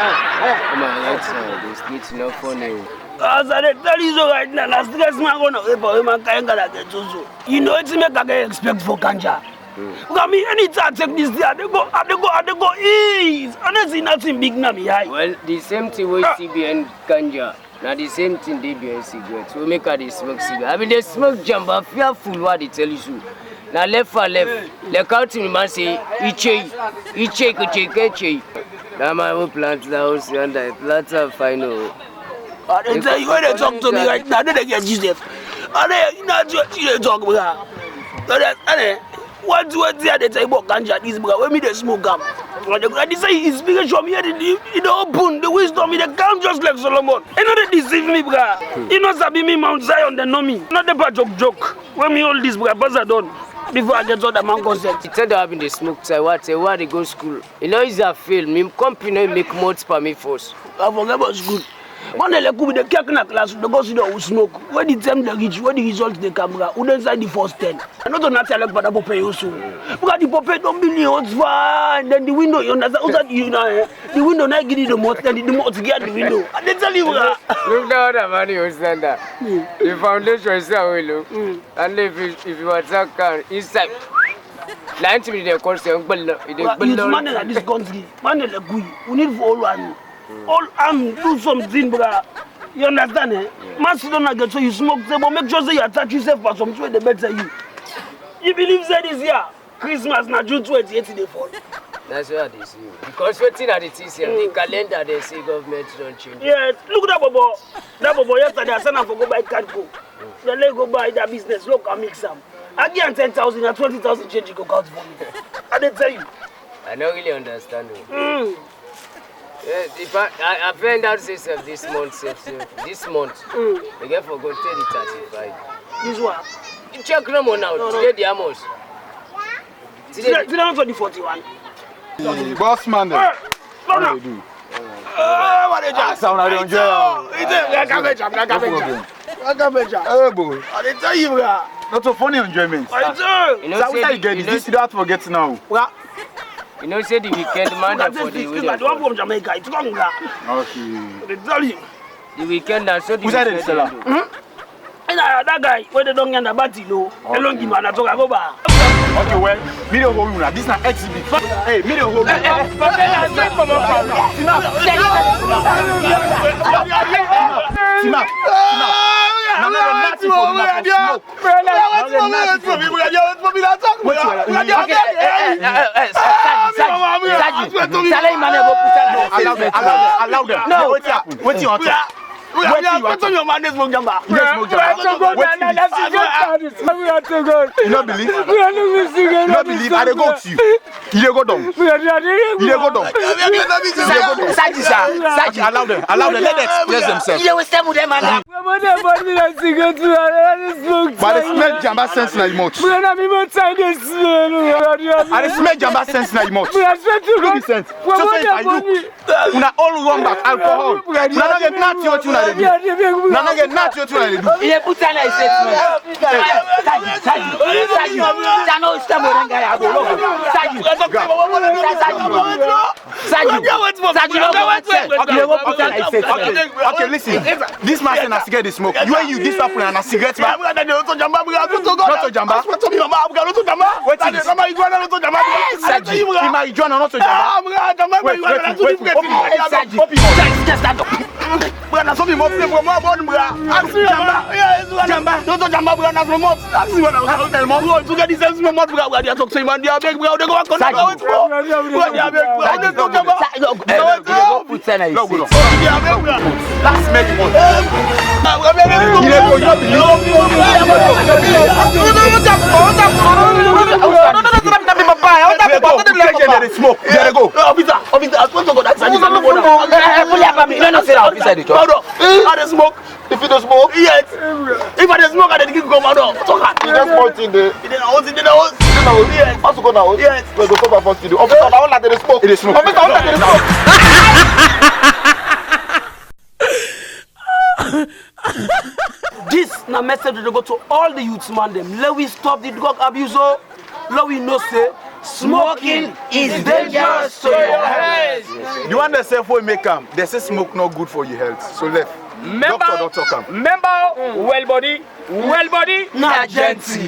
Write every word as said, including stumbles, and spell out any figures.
Oh my God, sir, the street no funny. As I dey tell you so right now, na stress man go na paper wey man carry gada get so so. You know wetin make I get respect for ganja? Because me, anytime I take this thing, I dey go, I dey go, I dey go ease. I no see nothing big na me eye. Well, the same thing wey C B N ganja, na the same thing dey behind cigarette. So make I dey smoke cigarette. I bin dey smoke jamba, fearful wey I dey tell you so. Na left for left. Like how Timi man say, iche, iche, iche, iche. That man who plant that house yonder, he plant am fine o. I dey tell you, when they talk to me right now, I no dey get Joseph. I dey, you know, you dey talk, bra. I dey, I dey, what, what I dey tell you about ganja, this, bra, when me dey smoke am. I dey, I dey say inspiration, me, the, the, the open, the wisdom, e dey come just like Solomon. E no dey deceive me, bra. E no sabi me, Mount Zion, dem know me. No dey pa joke, joke. When me hold this, bra, pass I done. Before I get other man consent. He tell them I been dey smoke, say what, say why I dey go school. E no easy, I fail. Me company no make month per me first. I forget about school. One day, like, we dey check na class, we dey go sit down, we smoke. When the time dey reach, when the result dey come, bra, we dey inside the first ten. I no know nothing like Bada Pope also. Because the Pope don be the hot fire, and then the window, you understand? Who's that, you know, eh? The window na give you the mouth, then the mouth get the window. I dey tell you, bra. Look down at the man you stand there. The foundation is there, we look. And if you, if you attack can inside, na him thing dey call say gbolo, e dey gbolo. Youth man na this country, man like we, we need for all one. All and do something, bra. You understand, eh? Man sit down na get so you smoke, say, but make sure say you attach yourself for something wey dey better you. You believe say this year, Christmas na June twenty-eight e dey fall. That's why I dey see you. Because wetin I dey see, sef, the calendar dey say government don change. Yes, look that bobo. That bobo yesterday, I send am for go buy card go. Then let go buy that business, look and mix am. I give am ten thousand, na twenty thousand change e go count for me. I dey tell you. I no really understand o. Mm. Yeah, the fact, I, I find out say sef this month, sef, sef, this month, mm, we get for go take the thirty-five. This one? You check no more now. No, no. Today the how much? Today, today, today na for the forty-one. Boss man dem. Hey, how you do? Ah, what a job. As una dey enjoy am. It's a, we are garbage, we are garbage. No problem. We are garbage. Hey, boy. I dey tell you, bra. Not so funny enjoyment. I do. You know, so say which side you get this? This you don't have to forget now. Bra. You know, say the weekend man for the window. The one from Jamaica, it's gone, bra. Okay. I dey tell you. The weekend na so the weekend dey do. Which side dey sell am? Hmm? Ina that guy wey dey don yarn about you know. Okay. Elon Gima na talk about. Okay, well, me dey hold una. This na exhibit. Hey, me dey hold una. Tina, Tina, Tina, na nothing for una for smoke. Wetin una dey talk? Wetin una dey talk? Saji, Saji, Saji, Saji, man, go put am. Allow them, allow them, allow them. No. Wetin happen? Wetin you want to? Wetin you want to? Your man dey smoke jamba. You dey smoke jamba. Wetin be this? You no believe? You no believe? I dey go with you. You dey go down. You dey go down. Saji, sir. Saji, allow them. Allow them. Let them express themselves. You dey waste time with them, man. But I dey smell jamba sense na your mouth. I dey smell jamba sense na your mouth. Look the scent. So say if I look, una all run back, alcohol. Una no get nothing wetin una dey do. Una no get nothing wetin una dey do. Ile put on a set. Saji, Saji, Saji. Tano stambo ranga ya go. Saji, Saji, Saji, no go put on a set. Okay, okay, listen. This man say na cigarette dey smoke. You and you, this people na cigarette man. Not to jamba. Wetin? Saji, marijuana not to jamba. Wait, wait, wait, wait. Open your eyes, Saji. Open your eyes. Saji, open your eyes. Bra, na so mi must say for more born, bra. Ask me, jamba. Jamba. Don't talk jamba, bra, na so much. Ask me when I was out there, man. Bro, you get the same small mouth, bra, bra. They talk say, man, they are big, bra. They go and connect with, bro. Bro, they are big, bra. They talk jamba. Saji, no, no, no, no, no. Put on a set. They are big, bra. Last make one. You dey go, you no believe. Wait, go. Dey smoke. Dey go. Officer, officer, I swear to God, that Saji is not one. Pull up on me. You don't know say that officer dey talk. Hold on. I dey smoke. If you dey smoke. Yes. If I dey smoke, I dey drink commando. Talk am. You just smoke thing dey. You dey na hot, you dey na hot. You dey na hot. Yes. Pass go na hot. Yes. We go cover for studio. Officer, na all that dey smoke. Dey smoke. Officer, all that dey smoke. This na message wey dey go to all the youth man dem. Let we stop the drug abuse o. Let we know say smoking is dangerous to your health. The one dem sef wey make am, dem say smoke no good for your health. So left. Doctor don talk am. Memba, well body, well body. Na gentle.